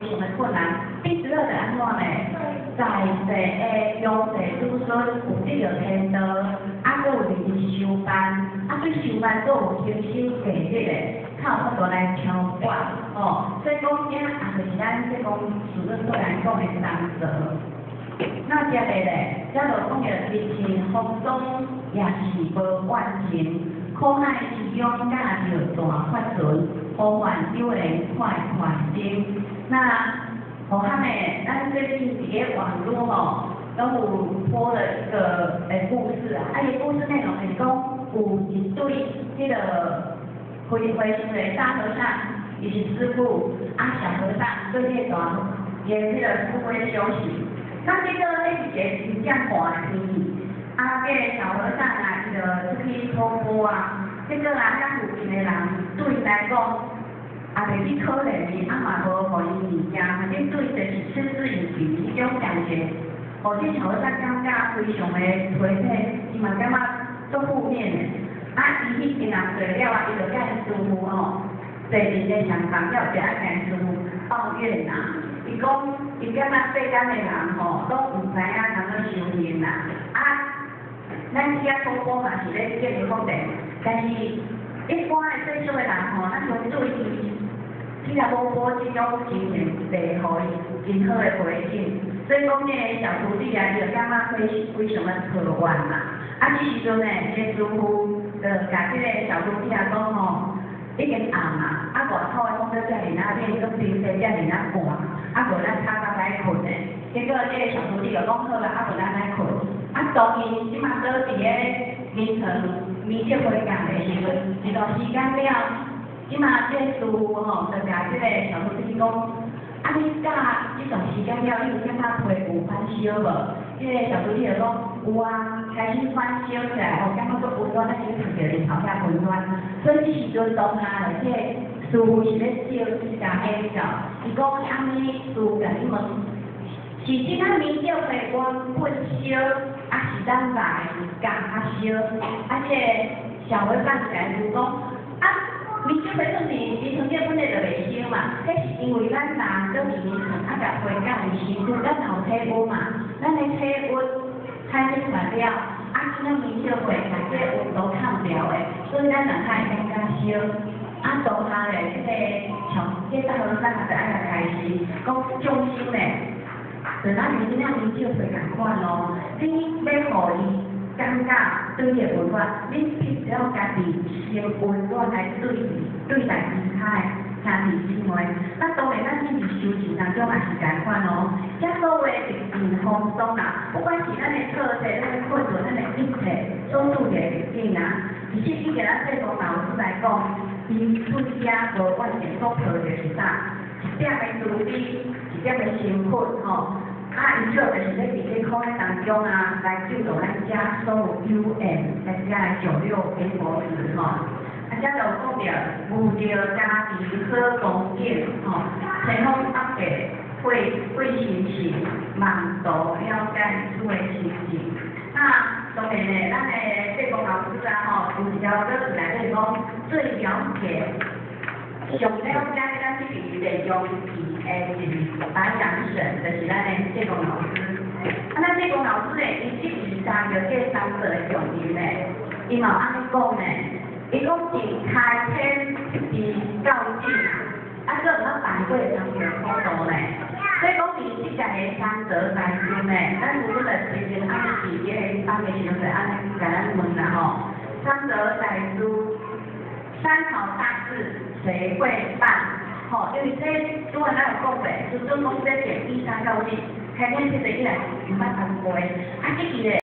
常的困難。第12就按怎呢？在世的陽世子孫有得著天道，啊，閣有認修辦，啊，對修辦閣有恆心毅力的，較有法度來超越，吼。所以講，這也就是咱這講師尊對咱講的三則。那接下咧，這就講著日見風霜也是無怨情，苦海之中駕著大法船，呼喚有緣快快心。那好漢呢，咱最近佇个網路吼，攏有播了一個故事啊，啊，伊故事內容是講有一對彼個灰灰修的大和尚，伊是師父，啊小和尚對這個大伊的彼個師父咧修行。那這個彼是一個真正寒的天氣，啊，這個小和尚啊，伊就出去討埔啊，結果啊，遐附近的人對伊來講，也袂去可憐伊，啊嘛無予伊物件，反正對就是嗤之以鼻彼種感覺，予這小和尚感覺非常的頹廢，伊嘛感覺足負面的。啊，伊彼間人做了啊，伊就共師父吼，坐佇個上房了，就愛共師父抱怨啦。伊講，伊感覺世間的人吼，攏毋知影通怎修行啦。啊，咱去遐討埔嘛是咧建立福田，但是一般的世俗的人吼，咱相對伊去遐討埔這種情形，袂予伊真好的回應。所以講，這个小徒弟啊，伊就感覺非非常的抱怨啦。啊，這時陣呢，這個師父就共這個小徒弟啊講吼，已經暗啊，啊外口的風閣遮爾仔冷，閣冰雪遮爾仔寒，啊無咱較早來睏的。結果這個小徒弟就講好啦，啊無咱來睏。啊，當𪜶這馬倒佇个眠床眠得回覺的時陣，一段時間了，這馬這個師父吼就共這個小徒弟講，啊你教這段時間了，你有感覺皮膚發燒無？這個小徒弟就講有啊，開始發燒起來吼，感覺足溫暖，咱是咧聞著日頭遐溫暖。所以這時陣當下咧，這個師父是咧笑釋迦牟尼，伊講按呢師父共你問，是這仔眠覺被原本燒，抑是咱來共較燒？啊，這個小和尚就共師講，啊，眠覺被算是眠床頂本來就袂燒嘛，彼是因為咱人倒佇眠床啊，共被蓋佇身軀，咱也有體溫嘛，咱的體溫產生出來了，啊，這仔眠覺被共這個溫度抗掉的，所以咱人較會感覺燒。啊，當下咧，這個像這大和尚就愛來開示，講眾生咧，就咱像這仔眠覺被仝款咯，你欲予伊感覺對伊的溫暖，你必須要家己先溫暖來對對待其他的兄弟姊妹。那當然，咱佇修行當中也是仝款哦。這所謂歷盡風霜啦，不管是咱的挫折、咱的困頓、咱的一切所拄著的逆境啊，其實以咱濟公老師來講，伊對遮無完全所抱著是啥？一點的慈悲，一點的誠懇吼。啊，伊主要就是咧佇這苦海當中啊，來救度咱遮所有有緣來遮的九六閻佛子吼。啊，遮就講著無著家己好光景吼，千方百計費費心思，望度了解主的心意。那當然咧，咱的濟公老師啊吼，有一條歌詞內底講最了解、上了解咱這邊的用意的是白長省，就是咱的濟公老師。啊，咱濟公老師咧，伊這23個計三個的重音咧，伊嘛有按呢講咧，伊講自開天地到今啊，啊，閣毋捌辦過三條普渡咧。所以講佇這屆的三則當中咧，咱有本來真正按呢佇這個放的時陣就按呢共咱問啦吼。三則大師，三朝大事誰會辦？吼，因為這拄仔咱有講過，師尊講這是以三到日，開天闢地以來毋捌辦過，啊，這期咧。